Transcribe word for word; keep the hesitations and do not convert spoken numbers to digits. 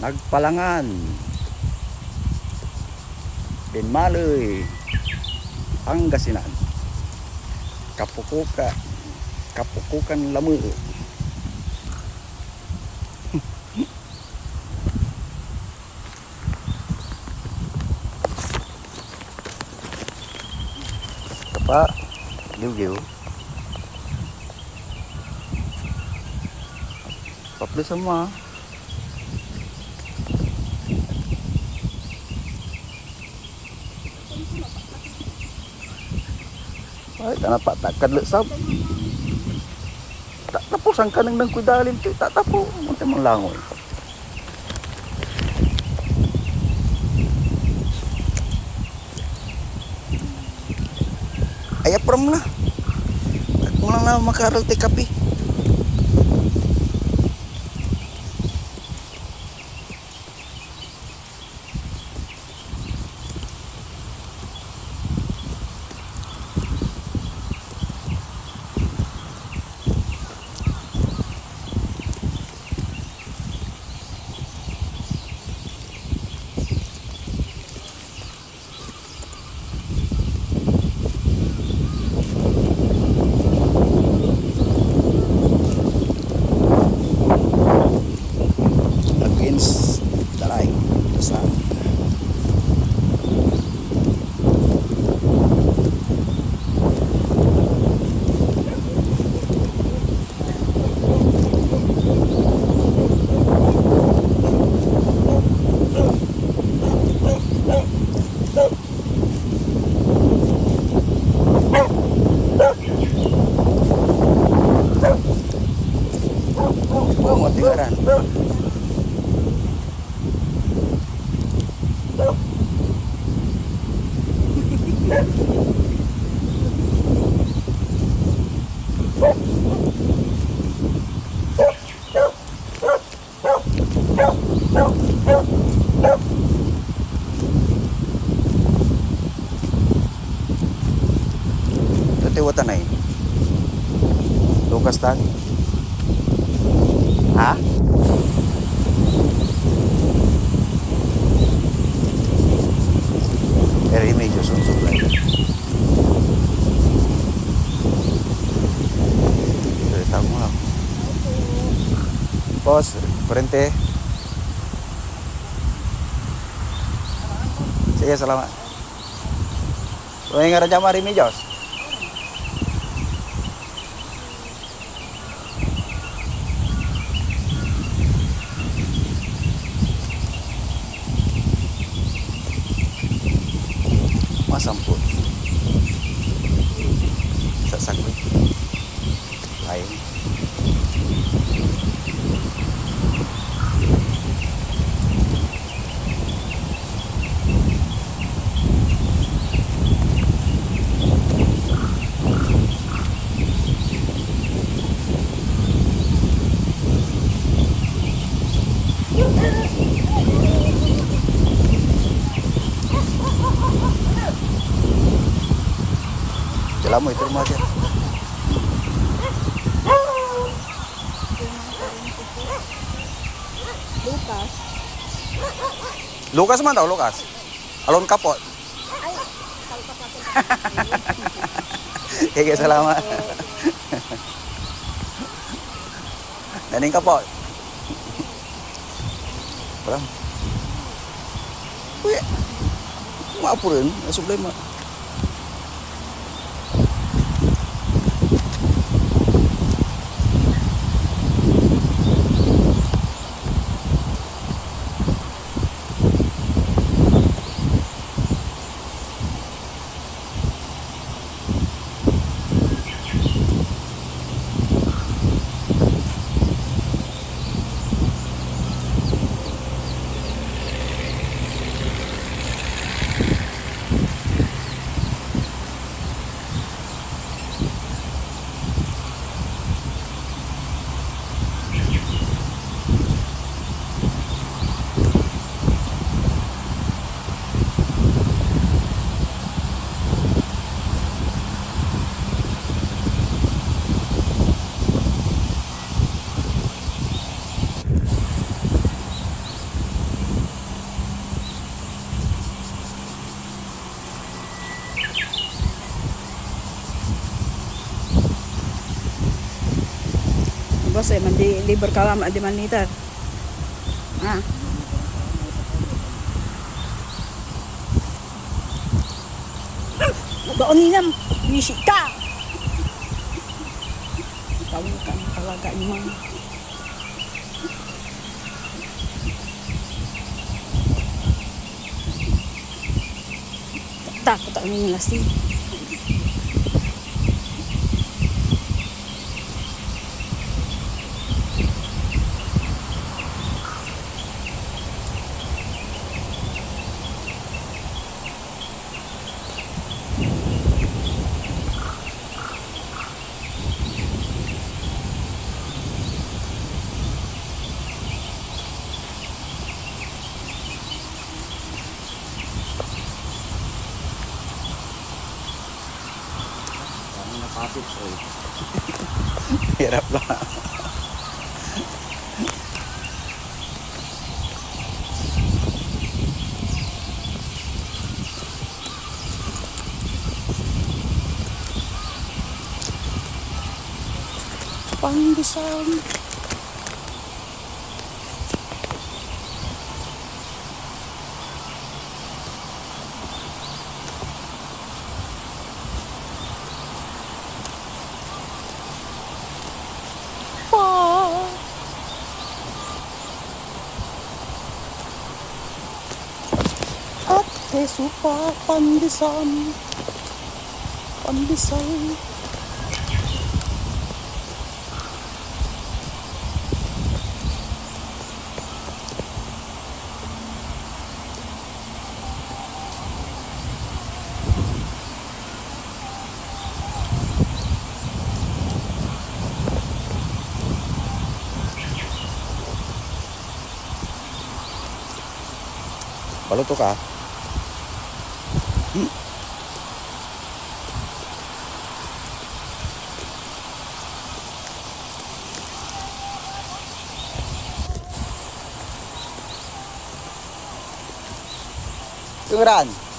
Nagpalangan, Binmaloy, Pangasinan, Kapukuka, Kapukukan lamet. Kapa, giwgiw. Paplus mo, ah. Ay, tana pa, ta-, kadlesab. Ta-, tapusan ka nang, nang kuidalin, ti-, tatapo, munti man langoy. Ay, apram na. Kulang na makaral ti kape. Against the light, the sun. Oh, matigaran. Ito, watan ay. Lukas tan. Ha? Pero medyo sunsog lang. Ito, tawag mo lang. Boss, kurente. Sige, salamat. May ngaran dyan, Mari Medios? Masampot. Sa saglit. Ay. Dala mo, iter mo dyan. Lukas. Lukas man daw, Lukas. Alon kapot. Ay, salpak ako. Sige, salamat. Naning kapot. Parang, uy, maapo rin. Ang problema. Kasi mandi-deliver ka la, mandi man liter. Ah. Baon ninam, misi ka. Tawag ka, talaga naman. Takot ako ng lasing. Parang napapit ko eh. Hirap lang. Pandesal. Pa. At keso pa, pandesal. Pandesal. Baluto ka? Hmm. Tungeran.